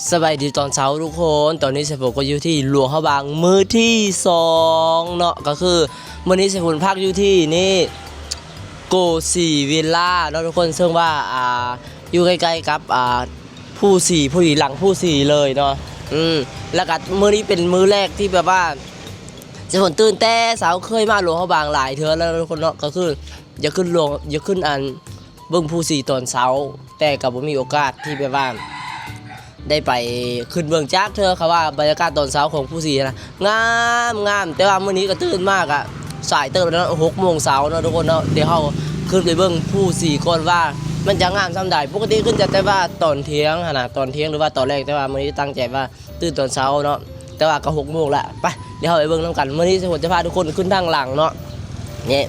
ສະບາຍດີຕອນເຊົ້າທຸກຄົນ, ຕອນນີ້ສາຍຝົນກໍຢູ່ທີ່ຫຼວງພະບາງມື້ທີສອງເນາະ, ກໍຄືມື້ນີ້ສາຍຝົນພັກຢູ່ທີ່ນີ້ ໂກສີວິລລາເນາະທຸກຄົນ, ເຊິ່ງວ່າ ອ່າ ຢູ່ໃກ້ໆກັບ ອ່າ ພູສີ ພໍດີຫຼັງພູສີເລີຍເນາະ. ອືມ ແລ້ວກໍມື້ນີ້ເປັນມື້ແລກທີ່ແບບວ່າສາຍຝົນຕື່ນແຕ່ເຊົ້າ, ເຄີຍມາຫຼວງພະບາງຫຼາຍເທື່ອແລ້ວເນາະທຸກຄົນເນາະ, ກໍຄືຢາກຂຶ້ນຫຼວງ ຢາກຂຶ້ນອັນ ເບິ່ງພູສີຕອນເຊົ້າ, ແຕ່ກໍບໍ່ມີໂອກາດທີ່ແບບວ່າໄດ້ໄປຂຶ້ນເບິ່ງຈັກເທື່ອ. ເຂົາວ່າບັນຍາກາດຕອນເຊົ້າຂອງພູສີນະ ງາມໆ, ແຕ່ວ່າມື້ນີ້ກໍຕື່ນມາກະສາຍເຕີບແລ້ວເນາະ, ຫົກໂມງເຊົ້າເນາະທຸກຄົນເນາະ. ດຽວເຮົາຂຶ້ນໄປເບິ່ງພູສີກ່ອນວ່າມັນຈະງາມສ່ຳໃດ. ປົກກະຕິຂຶ້ນຈະແຕ່ວ່າຕອນທ່ຽງຫັ້ນນະ, ຕອນທ່ຽງ ຫຼືວ່າຕອນແລງ, ແຕ່ວ່າມື້ນີ້ຕັ້ງໃຈວ່າ ຕື່ນຕອນເຊົ້າເນາະ, ແຕ່ວ່າກໍຫົກໂມງລະ. ໄປ ດຽວເຮົາໄປເບິ່ງນຳກັນ, ມື້ນີ້ສາຍຝົນຈະພາທຸກຄົນຂຶ້ນທາງຫຼັງເນາະ. ນີ້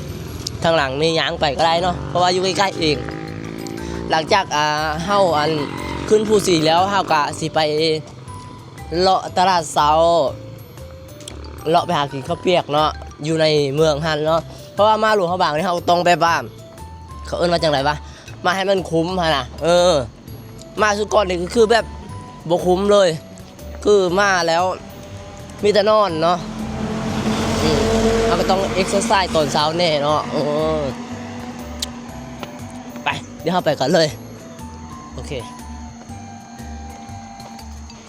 ທາງຫຼັງນີ້ຍ່າງໄປກໍໄດ້ເນາະ, ເພາະວ່າຢູ່ໃກ້ໆເອງ. ຫຼັງຈາກ ອ່າ ເຮົາ ອັນ ຂຶ້ນພູສີແລ້ວ, ເຮົາກໍຊິໄປເລາະຕະຫຼາດເຊົ້າ, ເລາະໄປຫາກິນເຂົ້າປຽກເນາະ ຢູ່ໃນເມືອງຫັ້ນເນາະ. ເພາະວ່າມາຫຼວງພະບາງນີ້ ເຮົາຕ້ອງແບບວ່າ ເຂົາເອີ້ນວ່າຈັ່ງໃດວະ, ມາໃຫ້ມັນຄຸ້ມຫັ້ນນະ. ເອີ ມາຊຸດກ່ອນນີ້ກໍຄືແບບບໍ່ຄຸ້ມເລີຍ, ຄືມາແລ້ວມີແຕ່ນອນເນາະ. ອືມ ເຮົາກໍຕ້ອງເອັກເຊີໄຊຕອນເຊົ້າແດ່ເນາະ. ເອີ ໄປ ດຽວເຮົາໄປກັນເລີຍ. ໂອເຄ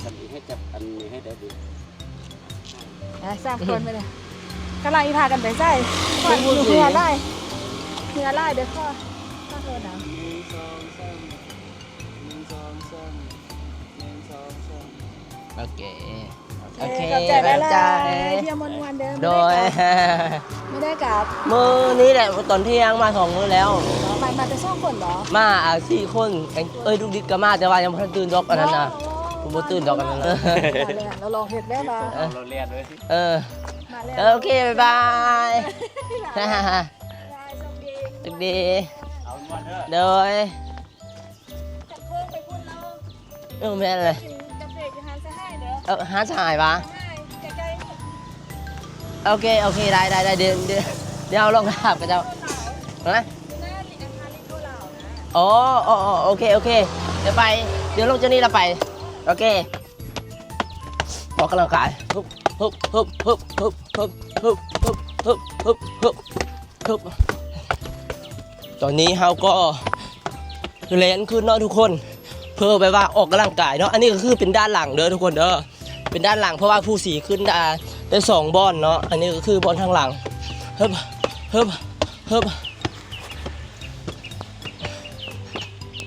ອັນນີ້ໃຫ້ຈັບ ອັນນີ້ໃຫ້ໄດ້ດີ. ອ່ະ ສາມຄົນໄປເລີຍ. ກຳລັງອີພາກັນໄປໃສ? ເຫື່ອຫຼາຍ ເຫື່ອຫຼາຍເດີ. ຂໍ ຂໍໂທດນະ. ໜຶ່ງ ສອງ ສາມ ໜຶ່ງ ສອງ ສາມ ໜຶ່ງ ສອງ ສາມ. ໂອເຄ ໂອເຄ ຂອບໃຈຫຼາຍໆ. ທ່ຽວມ່ວນໆເດີ. ໂດຍ ມື້ໃດກັບ? ມື້ນີ້ແຫຼະ ຕອນທ່ຽງ. ມາສອງມື້ແລ້ວ. ມາ ມາແຕ່ສອງຄົນບໍ? ມາ ອ່າ ສີ່ຄົນ. ເອີຍ ລູກດິດກໍມາ, ແຕ່ວ່າຍັງບໍ່ທັນຕື່ນດອກ ອັນນັ້ນນະ. ບໍ່ຕື່ນດອກ ອັນນັ້ນນະ. ເອີ ເອີ ໂອເຄ ບາຍບາຍ. ໂຊກດີ ໂດຍ. ເອີ ແມ່ນເລີຍ. ກິນກາເຟຢູ່ຮ້ານສະຫາຍເດີ. ເອີ ຮ້ານສະຫາຍຫວາ? ສະຫາຍ ໃກ້ໆ. ໂອເຄ ໂອເຄ ໄດ້ ໄດ້ ໄດ້. ດຽວ ດຽວ ດຽວເຮົາລອງຖາມເຂົາເຈົ້າ. ຮະ? ຢູ່ໜ້າລິ ອາຄາລິໂກລາວນະ. ອໍ ອໍ ອໍ ໂອເຄ ໂອເຄ ດຽວໄປ. ດຽວລົງຈາກນີ້ແລ້ວໄປ. ໂອເຄ ອອກກຳລັງກາຍ. ຮຶບ ຮຶບ ຮຶບ. ຕອນນີ້ເຮົາກໍແລ່ນຂຶ້ນເນາະທຸກຄົນ, ເພື່ອແບບວ່າອອກກຳລັງກາຍເນາະ. ອັນນີ້ກໍຄືເປັນດ້ານຫຼັງເດີທຸກຄົນເດີ, ເປັນດ້ານຫຼັງ ເພາະວ່າພູສີຂຶ້ນ ອ່າ ໄດ້ສອງບ່ອນເນາະ. ອັນນີ້ກໍຄືບ່ອນທາງຫຼັງ. ຮຶບ ຮຶບ ຮຶບ.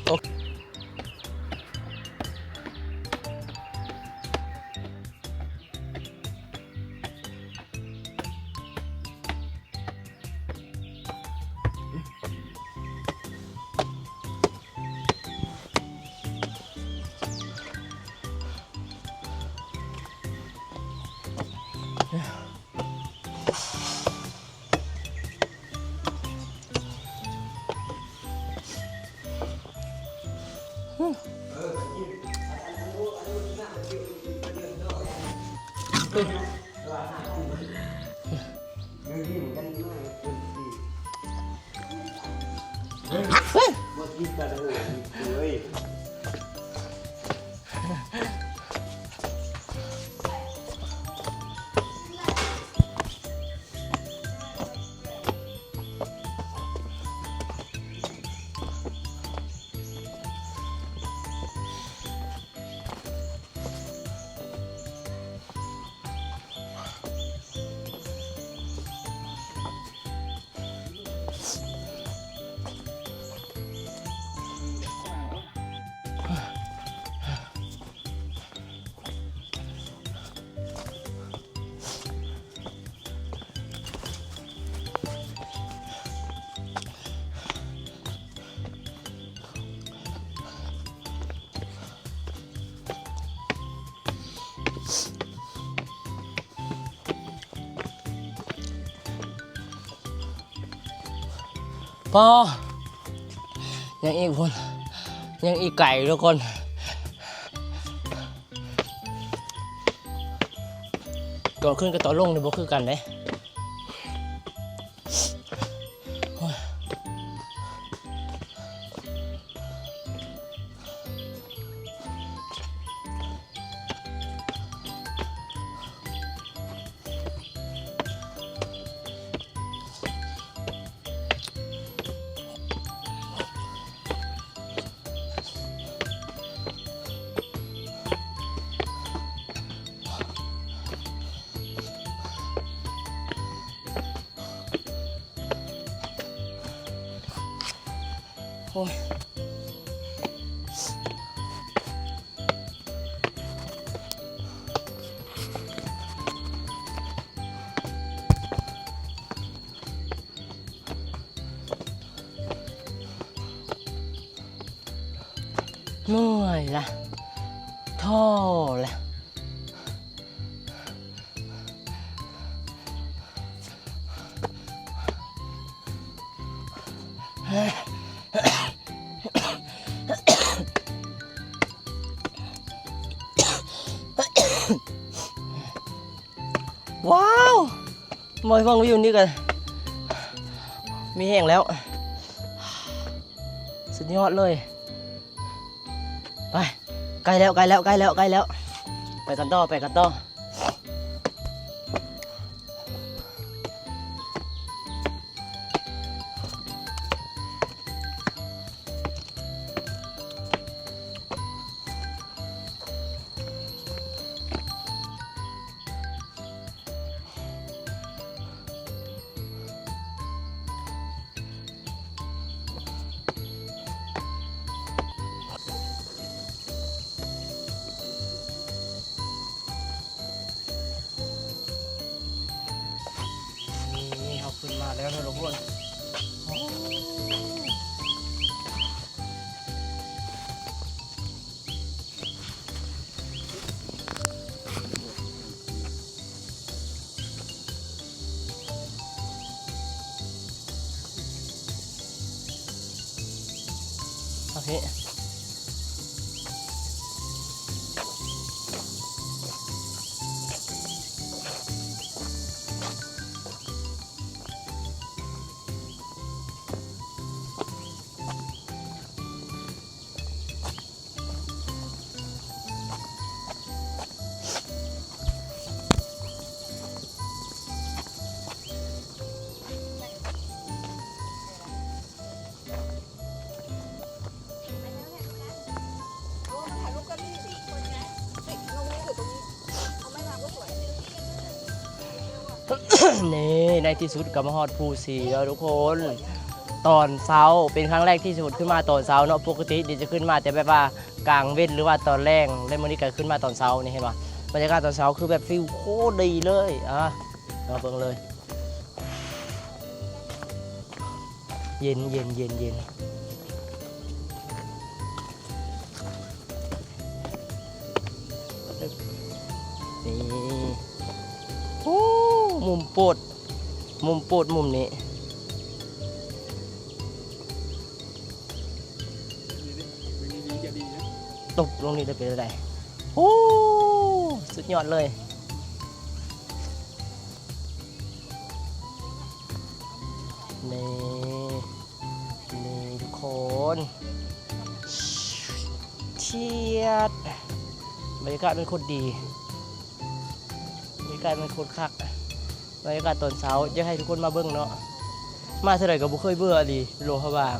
ໂອເຄ. ປ້າ ຍັງອີກພຸ້ນ ຍັງອີກໄກທຸກຄົນ. ຕອນຂຶ້ນກັບຕອນລົງນີ້ບໍ່ຄືກັນເດ້. ໂອ້ຍ. ໂອ້ຍ ເມື່ອຍລະ ທໍ້ລະ. ວ້າວ ມາເບິ່ງວິວນີ້ກໍມີແຮງແລ້ວ ສຸດຍອດເລີຍ. ໄປ ໃກ້ແລ້ວ ໃກ້ແລ້ວ ໃກ້ແລ້ວ ໃກ້ແລ້ວ ໄປກັນຕໍ່ ໄປກັນຕໍ່. ນີ້ ເຮົາຂຶ້ນມາແລ້ວເນາະທຸກຄົນ. ໂອ້ ໂອເຄ. ນີ້ ໃນທີ່ສຸດກໍມາຮອດພູສີແລ້ວທຸກຄົນ. ຕອນເຊົ້າເປັນຄັ້ງແລກທີ່ສະຫຸດຂຶ້ນມາຕອນເຊົ້າເນາະ, ປົກກະຕິນີ້ຈະຂຶ້ນມາແຕ່ແບບວ່າກາງເວັນ ຫຼືວ່າຕອນແລງ, ແລະ ມື້ນີ້ກໍຂຶ້ນມາຕອນເຊົ້ານີ້ ເຫັນບໍ່? ບັນຍາກາດຕອນເຊົ້າຄືແບບຟີວໂຄດດີເລີຍ. ອ່າ ມາເບິ່ງເລີຍ. ເຢັນ ເຢັນ ເຢັນ ເຢັນ ນີ້. ໂອ້ ມຸມໂປດ ມຸມໂປດມຸມນີ້. ຕົບລົງນີ້ໄດ້ເປັນໃດ? ໂອ້ ສຸດຍອດເລີຍ. ນີ້ ນີ້ທຸກຄົນ ຊຽດ ບັນຍາກາດແມ່ນໂຄດດີ ບັນຍາກາດແມ່ນໂຄດຄັກ ບັນຍາກາດຕອນເຊົ້າ ຢາກໃຫ້ທຸກຄົນມາເບິ່ງເນາະ ມາເທື່ອໃດກໍບໍ່ເຄີຍເບື່ອອີ່ຫຼີ ຫຼວງພະບາງ.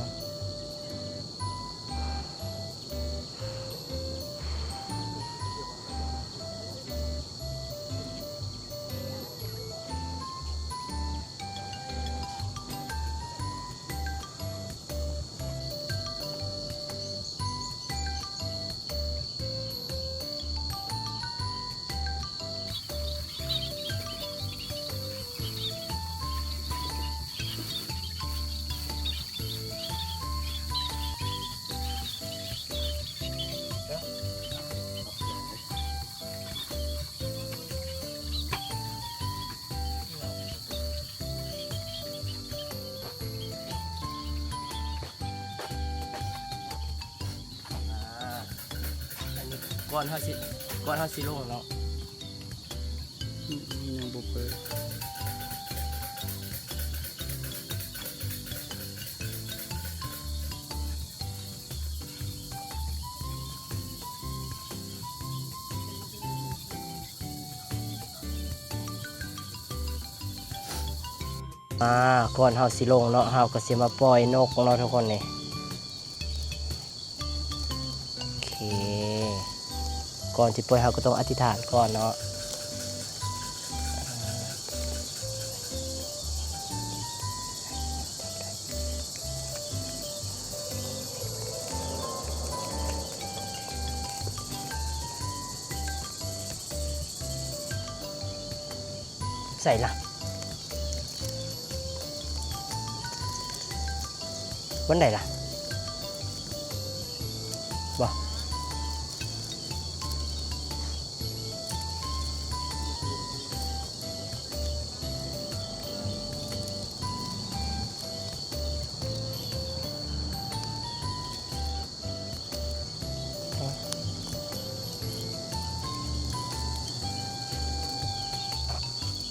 ອ່າ ອັນນີ້ກ່ອນເຮົາຊິ ກ່ອນເຮົາຊິລົງເນາະ. ອືມ ຍັງບໍ່ເປີດ. ອ່າ ກ່ອນເຮົາຊິລົງເນາະ ເຮົາກໍຊິມາປ່ອຍນົກເນາະທຸກຄົນນີ້. ໂອເຄ ກ່ອນຊິປ່ອຍເຮົາກໍຕ້ອງອະທິຖານກ່ອນເນາະ. ໃສລະ? ບ່ອນໃດລະ? ບໍ່.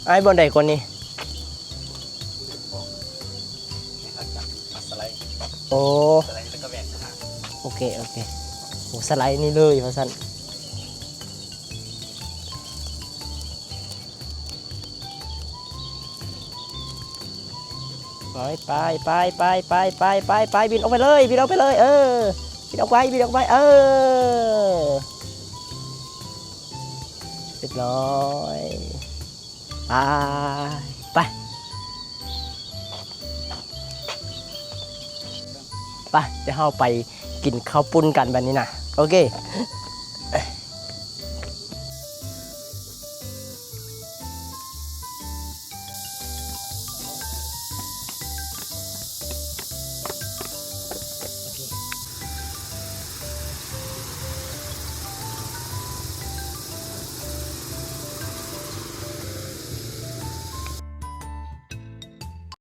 ອ້າຍ ບ່ອນໃດກ່ອນນີ້? ໂອ້ ໂອເຄ ໂອເຄ. ໂອ້ ສະໄລນີ້ເລີຍວ່າຊັ້ນ. ໄປ ໄປ ໄປ ບິນອອກໄປເລີຍ ບິນອອກໄປເລີຍ ເອີ ບິນອອກໄປ ບິນອອກໄປ ເອີ ຮຽບຮ້ອຍ. ໄປ ໄປ ໄປ ດຽວເຮົາໄປກິນເຂົ້າປຸ້ນກັນບັດນີ້ນະ. ໂອເຄ.